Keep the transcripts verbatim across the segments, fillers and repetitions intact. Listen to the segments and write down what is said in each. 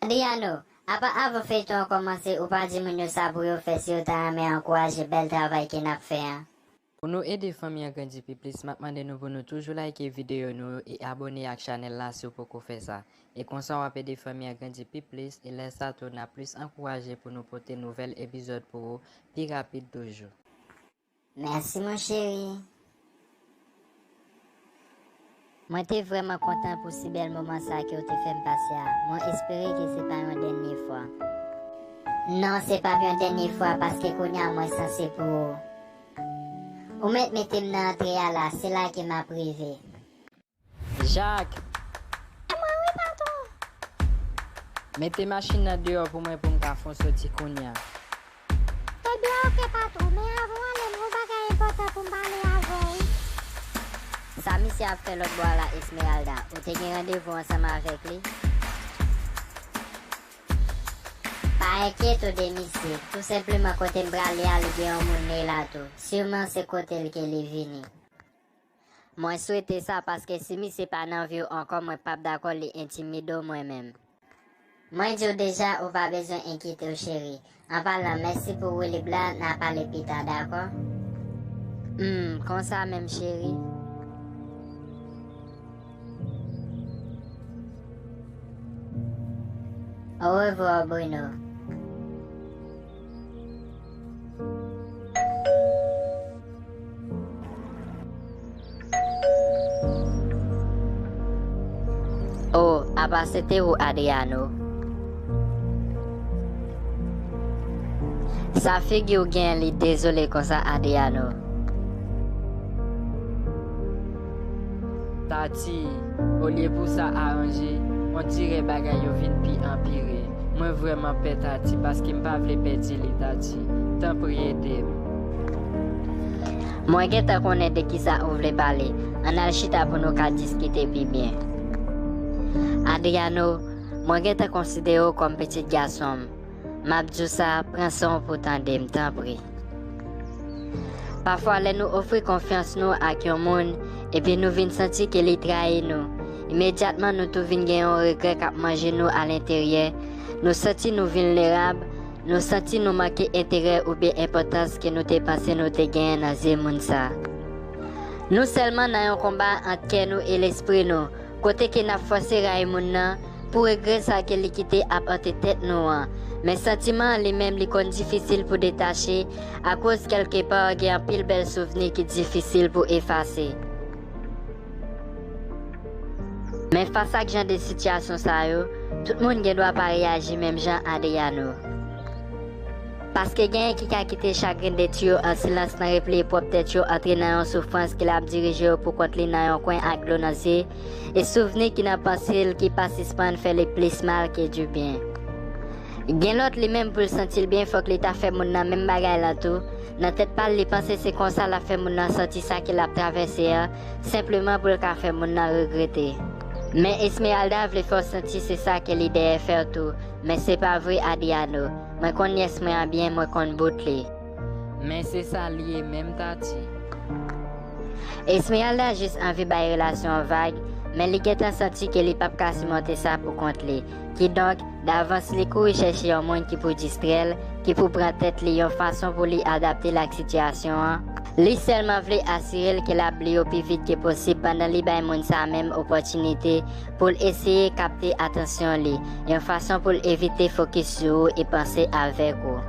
Adriano, apa avan feyton an kòmanse ou pa di moun yo sa pou yo fè si yo ta renmen ankouraje bèl travay ke n ap fè an? Pou nou ede fanmi an grandi pi plis, m ap mande nou pou nou toujou like videyo nou e abone ak chanèl la si w poko fè sa. E konsa w ap ede fanmi an grandi pi plis e lè sa tou n ap plis ankouraje pou nou pote nouvèl epizòd pou ou pi rapid toujou. Mèsi mon cheri. Mwen te vrèman kontan pou si bèl moman sa ke w te fè m pase a. Mwen espere ke se pa yon dènye fwa. Non, se p ap yon dènye fwa paske kounye a mwen sanse pou ou. Ou mèt mete m nan antre a la, se la ke m ap rive. Jak! Se mwen wi, patwon. Mete machin nan deyò pou mwen pou m ka fè yon soti kounye a. Ebyen, oke, patwon. Men avan w ale, m gen yon bagay enpòtan pou m pale avè w wi. Sa misye ap fè lòt bò a la, Esmeralda? Ou te gen randevou ansanm avèk li? Pa enkyete w de misye. Tou senpleman kote m prale a, li gen yon moun li la tou. Siman se kote l ke li vini. Mwen swete sa paske si misye pa nan vi w ankò, mwen p ap dakò li entimide w mwen menm. Mwen di w deja, ou pa bezwen enkyete w, cheri. An palan, mèsi pou woulib la, n a pale pita, dakò? Hmm, konsa menm, cheri. Orevwa, Bruno. Oh, apa se te ou, Adriano? Sa figi w gen li dezole konsa, Adriano? Tati, olye pou sa aranje, on dirè bagay yo vin pi anpire. Mwen vrèman pè Tati paske m pa vle pèdi li, Tati. Tanpri ede m. Mwen gentan konnen de kisa ou vle pale. Ann al chita pou nou ka diskite pi byen. Adriano, mwen gentan konsidere w kòm pitit gason m. M ap di w sa, pran san w pou w tande m, tanpri. Pafwa, lè nou ofri konfyans nou ak yon moun, epi nou vin santi ke li trayi nou, imedyatman nou tou vin gen yon regrè k ap manje nou alenteryè, nou santi nou vilnerab, nou santi nou manke enterè oubyen enpòtans ke nou te panse nou te genyen nan zye moun sa. Nou sèlman nan yon konba ant kè nou e lespri nou, kote ke n ap fòse rayi moun nan pou regrè sa ke li kite ap ante tèt nou an. Men santiman an li menm li konn difisil pou detache akoz kèlkepa gen anpil bèl souvni ki difisil pou efase. Men fas ak jan de sitiyasyon sa yo, tout moun gen dwa pa reyaji menm jan Adriano. Paske genyen ki ka kite chagren detwi yo an silans nan repliye pwòp tèt yo antre nan yon soufrans ke l ap dirije yo poukont li nan yon kwen ak dlo nan zye, e souvni ki nan panse l ki pa sispann fè li plis mal ke dibyen. Gen lòt li menm pou l santi l byen fòk li ta fè moun nan menm bagay lan tou, nan tèt pa l li panse se konsa l ap fè moun nan santi sa ke l ap travèse a, senpleman pou l ka fè moun nan regrete. Men Esmeralda vle fè w santi se sa ke li dèyè fè w tou, men se pa vre Adriano. Mwen konn nyès mwen an byen, mwen konn bout li. Men se sa l ye menm Tati. Esmeralda jis anvi bay relasyon an vag, men li gentan santi ke li p ap ka simonte sa poukont li. Kidonk, davans li kouri chèche yon moun ki pou distrè l, ki pou pran tèt li yon fason pou li adapte l ak sitiyasyon an. Li sèlman vle asire l ke l ap bliye w pi vit ke posib pandan li bay moun sa menm opòtinite pou l eseye kapte atansyon li, yon fason pou l evite fokis sou ou e panse avèk ou.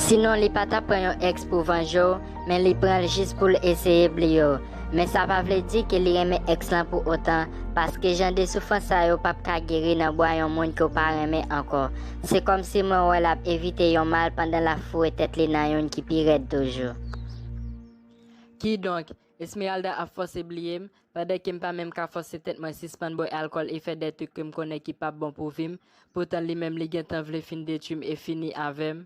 Sinon, li pa t ap pran yon èks pou vanje w, men li pran l jis pou l eseye bliye w. Men sa pa vle di ke li renmen èks lan pou otan, paske jan de soufrans sa yo p ap ka geri nan bra yon moun ke w pa renmen ankò. Se kòmsi mwen wè l ap evite yon mal pandan l ap foure tèt li nan youn ki pi rèd toujou. Kidonk, Esmeralda ap fòse bliye m, pandan ke m pa menm ka fòse tèt mwen sispann bwè alkòl e fè de trik ke m konnen ki p ap bon pou vi m, poutan li menm li gentan vle fin detwi m e fini avè m.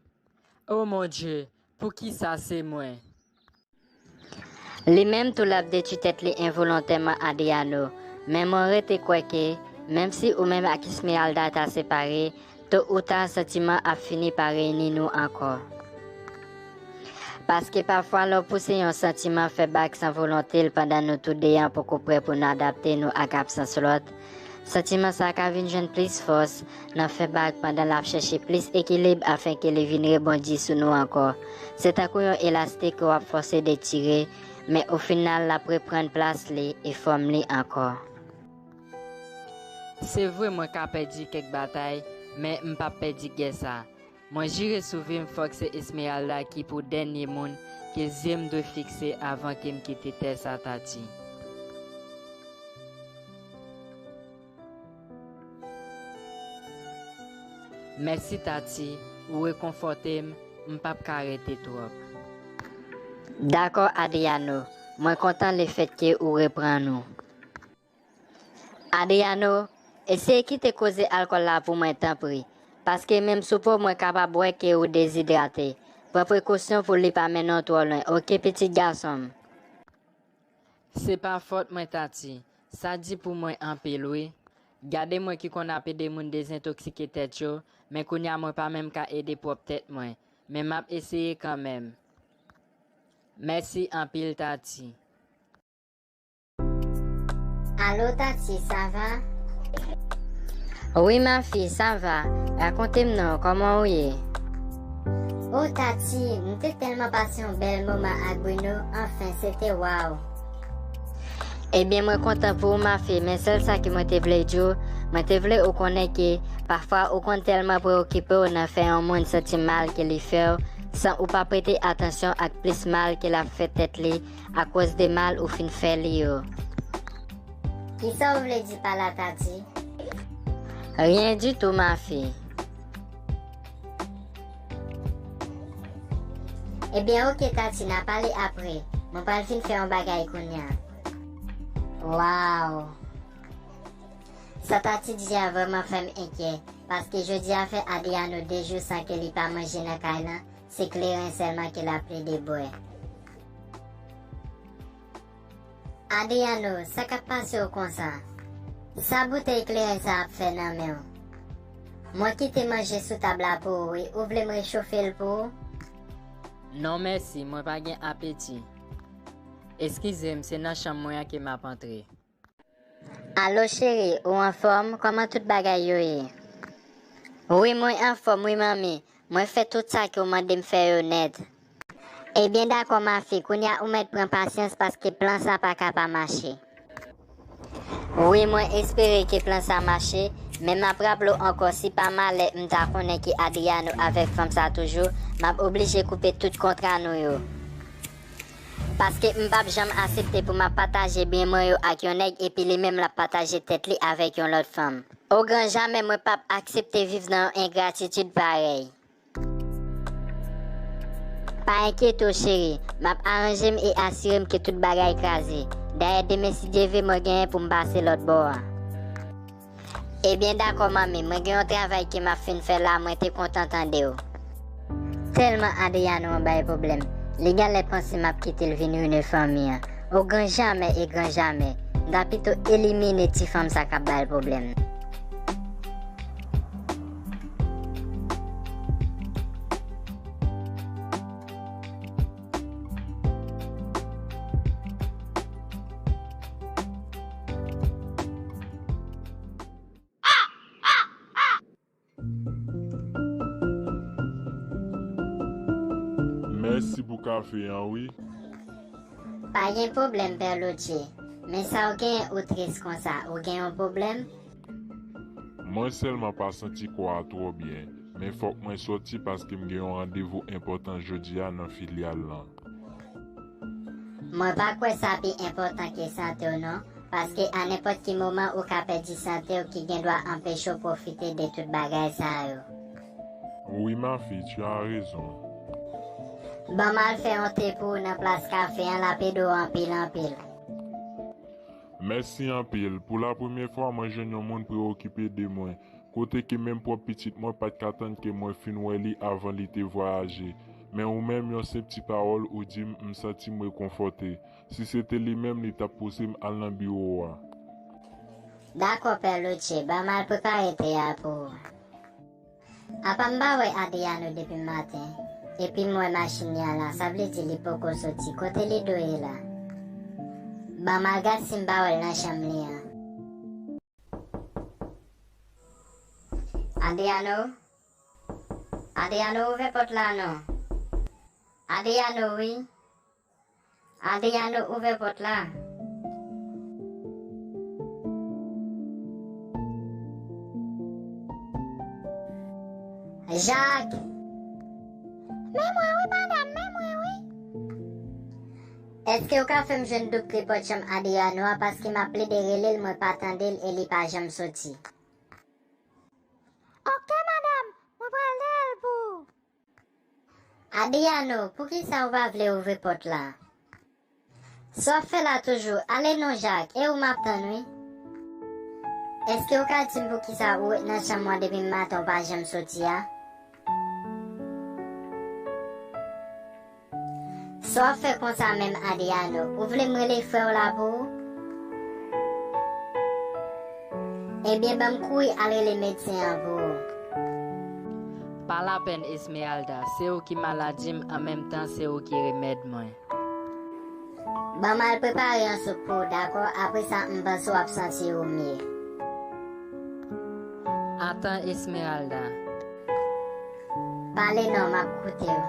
O mon Dye, poukisa se mwen? Li menm tou l ap detwi tèt li envolontèman Adriano, men mwen rete kwè ke, menm si ou menm ak Esmeralda ta separe, to ou ta santiman ap fini pa reyini nou ankò. Paske pafwa lè w pouse yon santiman fè bak san volonte l pandan nou tou de an poko prè pou n adapte nou ak absans lòt, Santiman sa a ka vin jwenn plis fòs nan fen bak pandan l ap chèche plis ekilib afenke li vin rebondi sou nou ankò. Se tankou yon elastik ke w ap fòse detire, men o final l ap reprann plas li e fòm li ankò. Se vre mwen ka pèdi kèk batay, men m p ap pèdi gè sa. Mwen jire sou vi m fòk se Esmeralda ki pou dènye moun ke zye m dwe fikse avan ke m kite tè sa Tati. Mèsi Tati, ou rekonfòte m, m p ap ka rete twòp. Dakò Adriano, mwen kontan lefètke ou reprann ou. Adriano, eseye kite koze alkòl la pou mwen tanpri, paske menm sou po mwen kapab wè ke ou dezidrate. Pran prekosyon pou li pa mennen w twò lwen, oke pitit gason m? Se pa fòt mwen Tati, sa di pou mwen anpil wi. Gade mwen ki konn ap ede moun dezentoksike tèt yo, men kounye a mwen pa menm ka ede pwòp tèt mwen, men m ap eseye kanmenm. Mèsi anpil Tati. Alo Tati, sa va? Wi ma fi, sa va. Rakonte m non, kòman ou ye? O Tati, m te tèlman pase yon bèl moman ak Bruno, anfen, se te waw. Ebyen, mwen kontan pou ou ma fi, men sèl sa ke mwen te vle di w, mwen te vle ou konnen ke pafwa ou konn tèlman preokipe w nan fè yon moun santi mal ke li fè w, san ou pa prete atansyon ak plis mal ke l ap fè tèt li akoz de mal ou fin fè li yo. Kisa w vle di pa la Tati? Ryen ditou ma fi. Ebyen oke Tati, n a pale apre. Mwen pral fin fè yon bagay kounye a. Waw. Sa Tati di a vrèman fè m enkyè, paske jodi a fè Adriano de jou san ke li pa manje nan kay lan, se kleren sèlman ke l ap plede bwè. Adriano, sa k ap pase w konsa? Sa boutèy kleren sa ap fè nan men w? Mwen kite manje sou tab la pou ou wi, ou vle m rechofe l pou ou? Non mèsi, mwen pa gen apeti. Eskize m, se nan chanm mwen an ke m ap antre. Alo cheri, ou anfòm? Kòman tout bagay yo ye? Wi, mwen anfòm wi manmi. Mwen fè tout sa ke w mande m fè yo nèt. Ebyen dakò ma fi, kounye a ou mèt pran pasyans paske plan sa pa ka pa mache. Wi, mwen espere ke plan sa mache, men m ap raple w ankò si pa malè m ta konnen ke Adriano avèk fanm sa toujou, m ap oblije koupe tout kontra nou yo. Paske m p ap janm aksepte pou m ap pataje byen mwen yo ak yon nèg epi li menm l ap pataje tèt li avèk yon lòt fanm. O gran jamè mwen p ap aksepte viv nan yon engratitid parèy. Pa enkyete w cheri, m ap aranje m e asire m ke tout bagay kraze. Dayè demen si Dye vle mwen genyen pou m pase lòt bò a. Ebyen dakò manmi, mwen gen yon travay ke m ap fin fè la, mwen te kontan tande w. Tèlman Adriano an bay pwoblèm, li genlè panse m ap kite l vin rine fanmi an. O gran jamè e gran jamè, m ta pito elimine ti fanm sa k ap ba l pwoblèm. Mèsi pou kafe an wi. Pa gen pwoblèm Pè Lotje. Men sa w genyen ou tris konsa, ou gen yon pwoblèm? Mwen sèlman pa santi kò a twò byen, men fòk mwen sòti paske m gen yon randevou enpòtan jodi a nan filyal lan. Mwen pa kwè sa pi enpòtan ke sante w non, paske a nenpòt ki moman ou ka pèdi sante w ki gen dwa anpeche w pwofite de tout bagay sa yo. Wi ma fille, tu as raison. Ban m al fè yon te pou ou nan plas kafe an, l ap ede w anpil anpil. Mèsi anpil. Pou la premyè fwa, mwen jwenn yon moun preokipe de mwen, kote ke menm pwòp pitit mwen pa t ka tann ke mwen fin wè li avan li te vwayaje. Men ou menm, yon senp ti pawòl ou di m, m santi m rekonfòte. Si se te li menm, li t ap pouse m al nan biwo a. Dakò, Pè Lotje, ban m al prepare te a pou ou. Apa m pa wè Adriano depi maten, epi m wè machin li an la, sa vle di li poko soti. Kote li dwe ye la? Ban m al gad si m pa wè l nan chanm li an. Adriano? Adriano, ouvè pòt la non. Adriano, wi. Adriano, ouvè pòt la. Jacques! Men mwen wi, madanm, men mwen wi. Èske w ka fè m jwenn dupli pòt chanm Adriano a, paske m ap plede rele l, mwen pa tande l e li pa janm soti? Oke, madanm, mwen pral dèyè l pou ou. Adriano, poukisa w pa vle ouvri pòt la? Sa w ap fè la toujou? Ale non, Jacques, e ou m ap tann wi. Èske w ka di m poukisa ou ret nan chanm mwen depi maten ou pa janm soti a? Sa w ap fè konsa menm, Adriano? Ou vle m rele frè w la pou ou? Ebyen, ban m kouri al rele medsen an pou ou. Pa lapèn, Esmeralda, se ou ki maladi m, an menm tan, se ou ki remèd mwen. Ban m al prepare yon soup pou ou, dakò? Apre sa, m panse w ap santi ou mye. Atan, Esmeralda. Pale non, m ap koute w.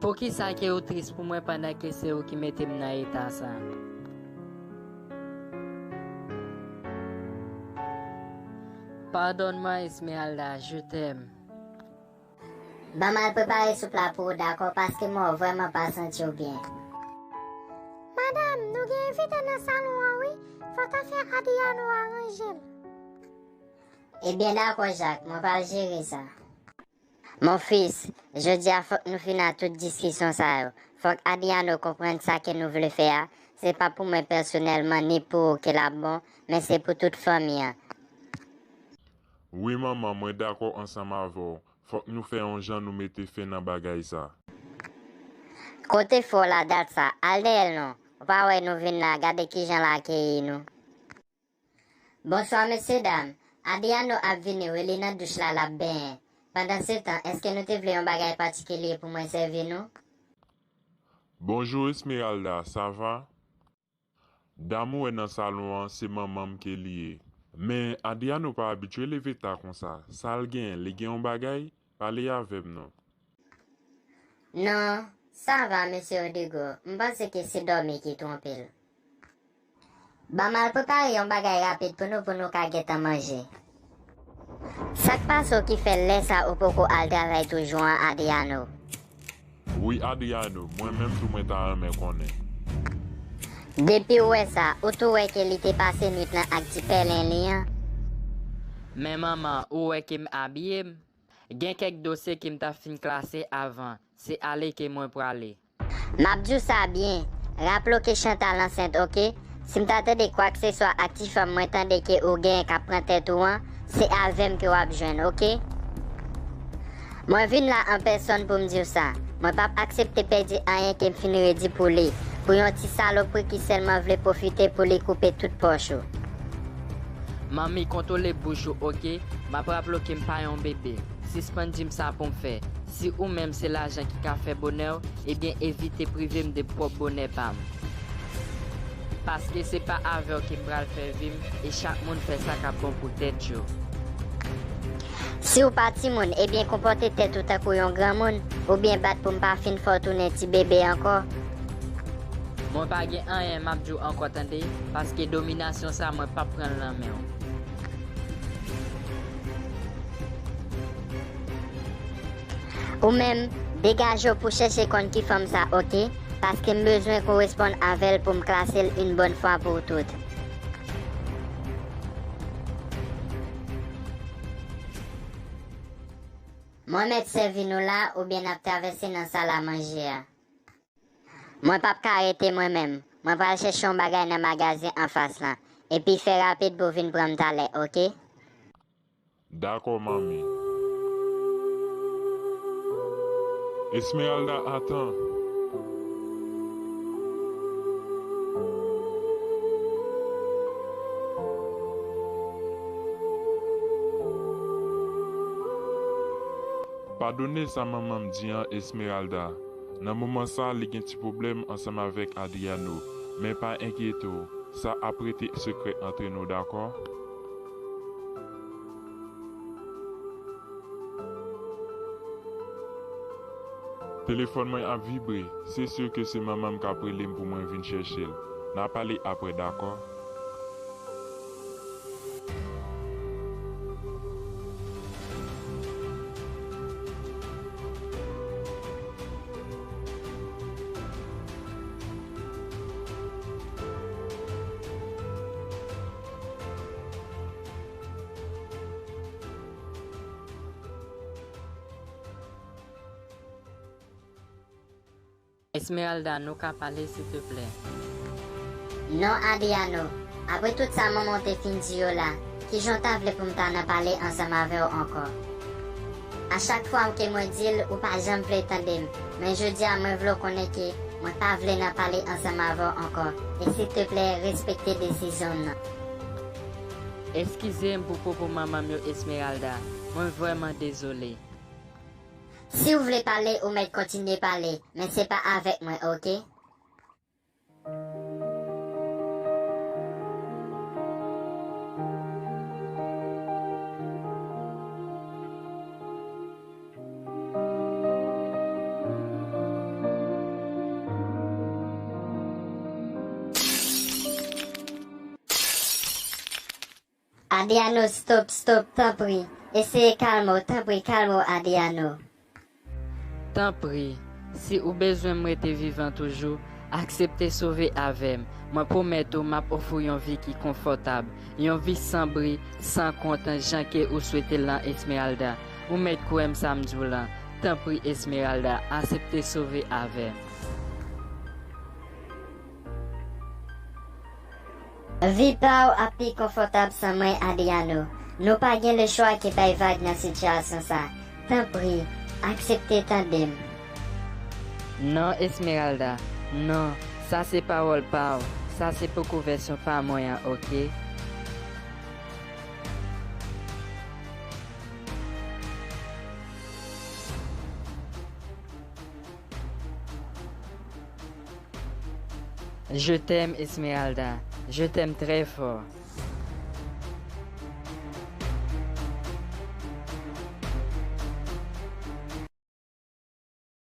Poukisa ke ou tris pou mwen pandan ke se ou ki mete m nan eta sa? Padonn mwen, Esmeralda, je t'aime. Ban m al prepare soup la pou ou, dakò, paske m wè w vrèman pa santi w byen. Madanm, nou gen envite nan salon an wi, fòk afè Adriano aranje l. Ebyen dakò, Jacques, mwen pral jere sa. Mon fils, jodi a fòk nou fini ak tout diskisyon sa yo. Fòk Adriano konprann sa ke nou vle fè a, se pa pou mwen pèsonèlman ni pou ou ke l ap bon, men se pou tout fanmi an. Wi manman, mwen dakò ansanm avè w. Fòk nou fè yon jan nou mete fen nan bagay sa. Kote fè w la dat sa? Al dèyè l non. Ou pa wè nou vin la, gade kijan l akeyi nou. Bonswa mesye dam. Adriano ap vini wi, li nan douch la, l ap benyen. Pandansetan, èske nou te vle yon bagay patikilye pou mwen sèvi nou? Bonjou Esmeralda, sa va? Dam ou wè nan salon an, se manman m ke li ye. Men Adriano pa abitye leve ta konsa. Sa l genyen? Li gen yon bagay? Pale avè m non. Non, sa va, mesye Rodrigo. M panse ke se dòmi ki twonpe l. Ban m al prepare yon bagay rapid pou nou, pou nou ka gentan manje. Sa k pase w ki fè lè sa ou poko al travay toujou an, Adriano? Wi, Adriano, mwen menm tou mwen ta renmen konnen. Depi w wè sa, ou tou wè ke li te pase nwit lan ak ti pèlen li an? Men manman, ou wè ke m abiye m. Gen kèk dosye ke m ta fin klase avan. Se ale ke mwen prale. M ap di w sa byen. Raple w ke Chantal ansent, oke? Si m ta tande kwakseswa ak ti fanm mwen tande ke ou genyen k ap pran tèt ou an, se avè m ke w ap jwenn, oke? Mwen vin la an pèsòn pou m di w sa. Mwen p ap aksepte pèdi anyen ke m fin redi pou li, pou yon ti salopri ki sèlman vle pwofite pou li koupe tout pòch ou. Manmi, kontwole bouch ou, oke? M ap raple w ke m pa yon bebe. Sispann di m sa pou m fè. Si ou menm se lajan ki ka fè bonè w, ebyen evite prive m de pwòp bonè pa m. Paske se pa avè w ke m pral fè vi m, e chak moun fè sa k ap bon pou tèt yo. Si w pa timoun, ebyen konpòte tèt ou tankou yon granmoun, oubyen bat pou m pa fin fè w tounen ti bebe ankò. Mwen pa gen anyen m ap di w ankò tande, paske dominasyon sa mwen p ap pran l nan men w. Ou menm, degaje w pou chèche konn ki fanm sa, oke? Paske m bezwen koresponn avè l pou m klase l yon bòn fwa pou tout. Mwen mèt sèvi nou la, oubyen n ap travèse nan sal a manje a. Mwen p ap ka rete mwen menm. Mwen pral chèche yon bagay nan magazen anfas lan. Epi fè rapid pou w vin pran m talè, oke? Dakò, manmi. Esmeralda, atan! Padone sa manman m di an, Esmeralda. Nan moman sa, li gen ti pwoblèm ansanm avèk Adriano. Men pa enkyete w, sa ap rete sekrè antre nou, dakò? Telefòn mwen ap vibre. Se si ke se manman m k ap rele m pou mwen vin chèche l. N a pale apre, dakò? Esmeralda, nou ka pale, silteplè? Non, Adriano. Apre tout sa manman w te fin di yo la, kijan w ta vle pou m ta nan pale ansanm avè w ankò? A chak fwa ke mwen di l, ou pa janm vle tande m. Men jodi a, mwen vle w konnen ke mwen pa vle nan pale ansanm avè w ankò. E silteplè, respekte desizyon m nan. Eskize m pou pwopo manman m yo, Esmeralda. Mwen vrèman dezole. Si w vle pale, ou mèt kontinye pale, men se pa avèk mwen, oke? Adriano, stop, stop, tanpri. Eseye kalme w, tanpri, kalme w, Adriano. Tanpri, si ou bezwen m rete vivan toujou, aksepte sove avè m. Mwen pwomèt ou m ap ofri w yon vi ki konfòtab, yon vi san bri, san kont, jan ke ou swete l lan, Esmeralda. Ou mèt kwè m sa m di w lan. Tanpri, Esmeralda, aksepte sove avè m. Vi pa w ap pi konfòtab san mwen, Adriano. Nou pa gen lechwa ke bay vag nan sitiyasyon sa. Tanpri, aksepte tande m. Non, Esmeralda, non. Sa se pawòl pa w. Sa se poko vèsyon pa mwen an, oke? Je t'aime, Esmeralda. Je t'aime très fort.